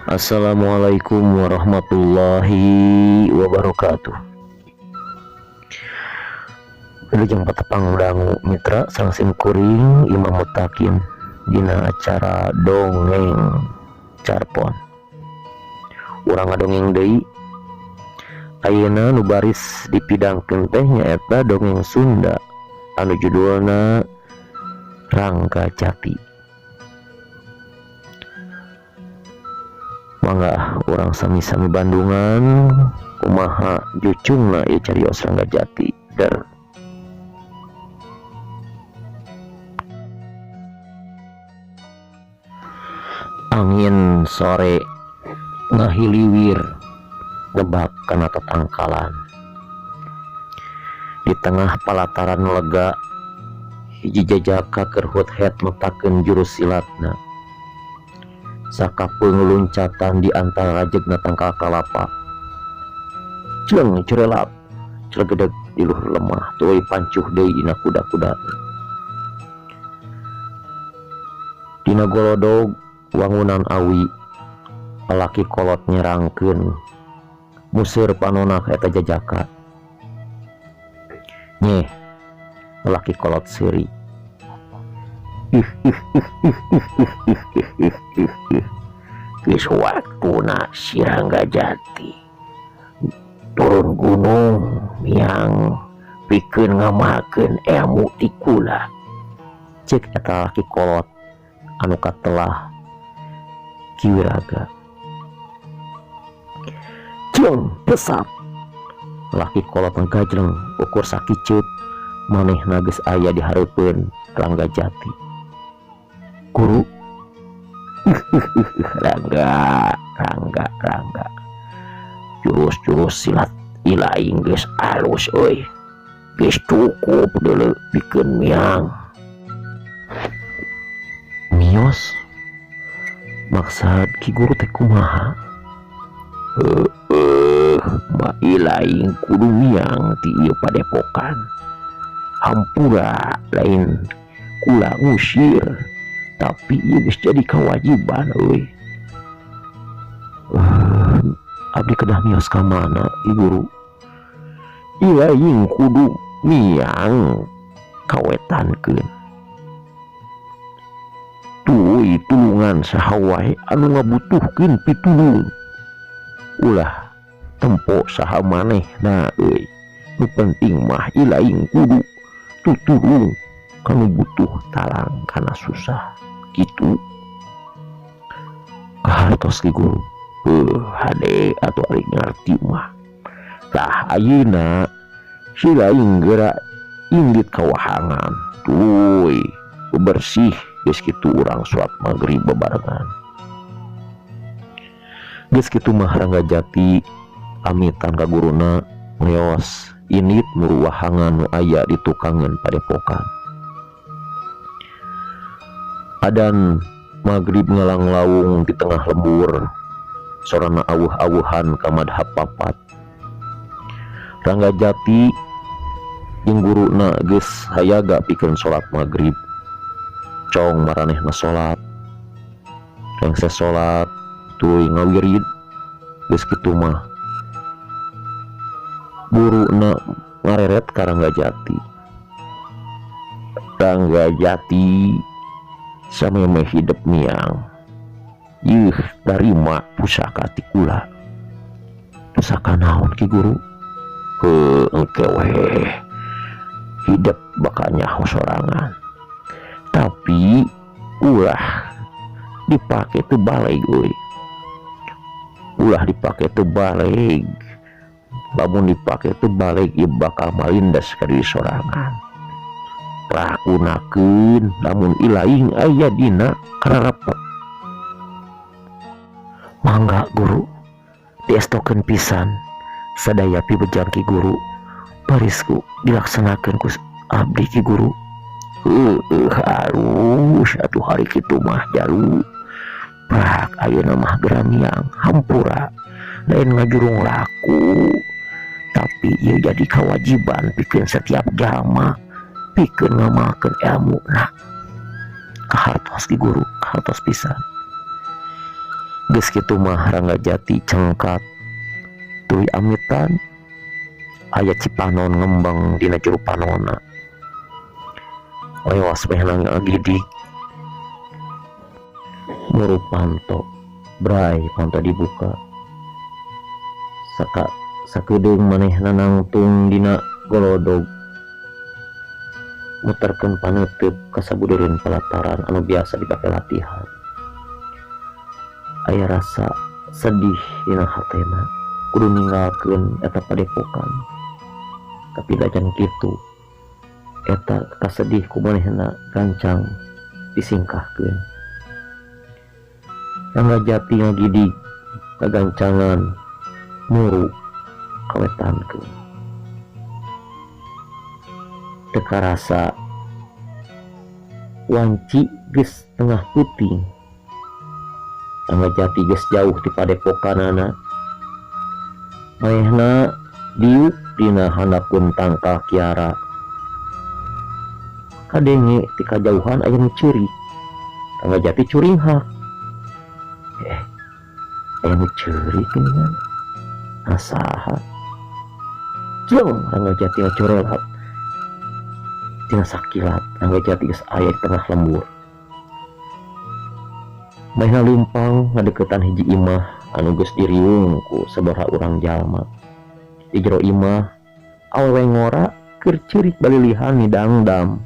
Assalamualaikum warahmatullahi wabarakatuh. Wilujeng patepang dangu mitra sareng sim kuring Imam Mutakin dina acara dongeng carpon. Urang ngadongeng deui. Ayeuna nu baris dipidangkeun teh nyaeta dongeng Sunda anu judulna Rangga Jati. Mangga urang sami-sami Bandungan kumaha jucungna ieu carios Rangga Jati. Der. Angin sore ngahiliwir ngebak kana tatangkalan. Di tengah palataran lega hiji jajaka keur hut-het metakeun jurus silatna. Sakapeung luncatan di antara rajegna tangkal kalapa. Celeng cerelap, celegedeg di luhur lemah, tuluy pancuh deui dina kuda-kuda. Dina golodog wangunan awi, lalaki kolot nyerangkeun museur panona ka eta jajaka. Nyeh, lalaki kolot seuri. Geus waktuna si Rangga Jati turun gunung miang pikeun ngamalkeun ilmu ti kula. Ceuk eta laki kolot anu katelah Ki Wiraga. Jeng pesat laki kolot ngagajleng ukur sakiceut manehna geus aya di hareupeun Rangga Jati. Guru, Rangga, Rangga, Rangga, jurus-jurus silat ilaing geus alus euy, geus cukup deuleu pikeun miang. Mios, maksad ki guru teh kumaha? Heueuh, ma ilaing kudu miang ti ieu padepokan. Hampura lain kula ngusir, tapi ieu geus jadi kewajiban euy. Abdi kedah mios ka mana ki guru? Ilaing kudu miang kawetankeun. Tuluy tulungan saha wae anu ngabutuhkeun pitulung. Ulah tempo saha manehna euy. Nu penting mah ilaing kudu tutulung kanu butuh talang kana susah kitu. Kahartos ki guru. Hade atuh ari ngarti mah. Tah ayeuna si laing geura indit kawahangan. Tuluy bebersih geus kitu urang salat magrib bebarengan. Geus kitu mah Rangga Jati amitan ka guruna ngeos indit muru wahangan nu aya di tukangeun padepokan. Adan magrib ngalanglaung di tengah lembur, sorana awuh-awuhan ka madhab papat. Rangga Jati jeung guruna geus hayaga pikeun salat magrib. Cong maranehna salat, rengse salat tuluy ngawirid. Geus kitu mah guruna ngareret ka Rangga Jati. Rangga Jati samemeh hidep miang, yeuh tarima pusaka ti kula. Pusaka naon ki guru? Heuh, engke weh hidep bakal nyaho sorangan, tapi ulah dipake teu baleg euy. Ulah dipake teu baleg. Lamun dipake teu baleg ieu bakal malindas ka diri sorangan. Rakunakeun lamun ilaing aya dina kararepet. Mangga guru, diestokeun pisan sadaya pibejang ki guru. Barisku dilaksanakeun ku abdi ki guru. Heueuh, halus atuh hari kitu mah jalu. Prak ayeuna mah geura miang hampura lain ngajurung laku. Tapi ieu jadi kewajiban pikeun setiap jalma pikeun ngamalkeun elmuna. Kahartos ki guru, kahartos pisan. Geus kitu mah Rangga Jati cengkat tuluy amitan aya cipanon ngembang dina jero panona. Lewas mehna ngagidig muru panto, bray panto dibuka. Saka sakedeung manehna nangtung dina golodog muterkeun paneuteub ka sabudeureun pelataran anu biasa dipake latihan. Aya rasa sedih dina hatena kudu ninggalkeun eta padepokan. Tapi dajan kitu eta kasedih ku manehna gancang disingkahkeun. Rangga Jati ngagidig kagancangan muru kawetankeun. Teu karasa wanci geus tengah peuting. Rangga Jati geus jauh ti padepokanana. Manehna diuk dina handapeun tangkal kiara. Kadenge ti kajauhan aya nu ceurik. Rangga Jati curinghak. Aya nu ceurik geuningan. Saha? Jleng Rangga Jati ngacurelat. Tina sakilat Rangga Jati geus aya di tengah lembur. Manehna leumpang ngadeukeutan hiji imah anu geus diriung ku sabaraha urang jalma. Di jero imah awewe ngora keur ceurik balilihan midangdam.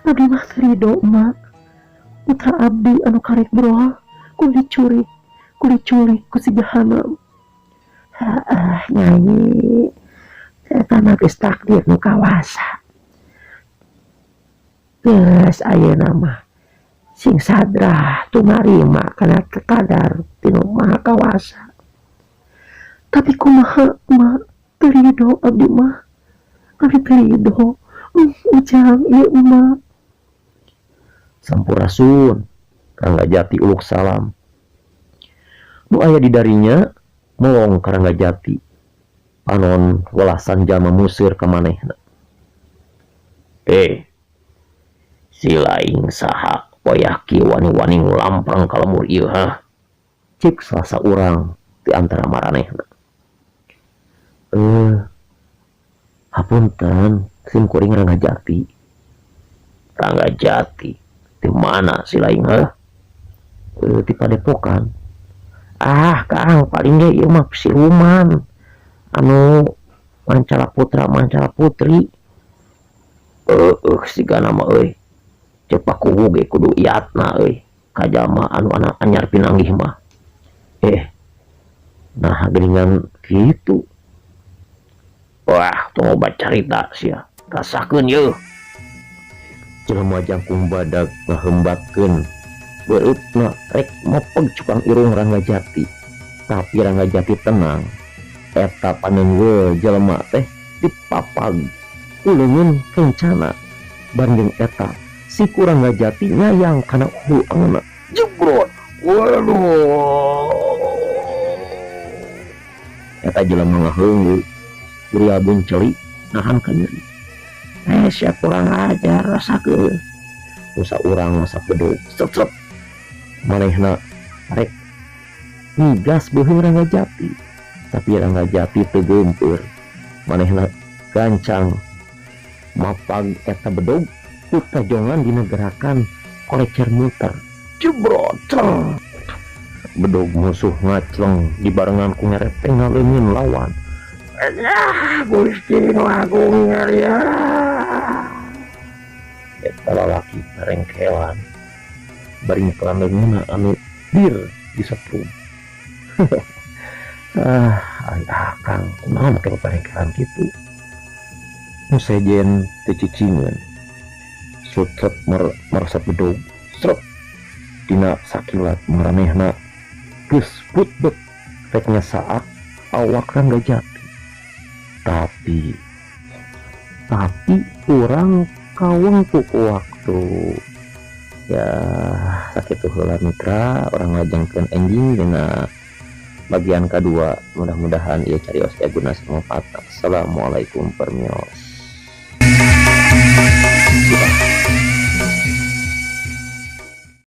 Abdi mah teu rido, Mak. Putra abdi anu karek beroa kudu dicurik, kudu diculik ku si jahanam. Heeh, Nyai. Eta mah geus takdir nu kawasa. Geus ayeuna mah sing sadrah tumarima kana kadar ti Nu Maha Kawasa. Tapi kumaha, Mak? Teu rido abdi mah. Abdi teu rido. Ujang ieu emak. Sampurasun, Rangga Jati uluk salam. Nu aya di darinya melong ka Rangga Jati. Panon welasan jalma museur ka manehna. Si laing saha wayah kieu wani-wani ngulamprang ka lembur ieu hah? Cek salah saurang di antara maranehna. Hapunten, sim kuring Rangga Jati. Rangga Jati, di mana si laing hah? Di padepokan. Ah, Kang, paling ge ieu mah siluman. Anu mancala putra, mancala putri. Sigana mah euy. Cek pakuwu ge kudu iatna euy. Ka jalma anu anak anyar pinanggih mah. Nah geuningan kitu. Wah, tong obat carita sia. Rasakeun yeuh. Jelema jangkung badag ngahembatkeun beutna rek mopeg cukang irung Rangga Jati. Tapi Rangga Jati tenang. Eta paneunggeul jelema teh dipapag ku leungeun kencana. Banding eta siku Rangga Jati nyayang kana hulu angeunna. Jebrot. Waduh. Eta jelema ngaheunggeul. Gurial buncelik nahan ka nyeri. Sia kurang ajar rasakeun. Musa urang masak bedog. Sep sep. Manehna rek ngigas beuheung Rangga Jati. Tapi Rangga Jati teu geumpeur. Manehna gancang mapag eta bedog ku tajongan dina gerakan kolecer muter. Jebrot. Cleng. Bedog musuh ngacleng dibarengan ku ngerepeng ngaleungin lawan. Ah, Gusti nu agung ya. Eta lalaki parengkelan bari nyekelan leungeunna anu dir disetrum. Ah, ai akang kumaha make parengkelan kitu. Nu sejen teu cicingeun. Sutret meresep bedog. Srep. Dina sakilat maranehna geus putbet rek nyasaak awak Rangga Jati. Tapi urang kawengku ku waktu. Ya sakitu heula mitra, urang ngajengkeun enjing dina Bagian kedua, mudah-mudahan ieu carios aya guna sareng manfaatna. Assalamualaikum, permios.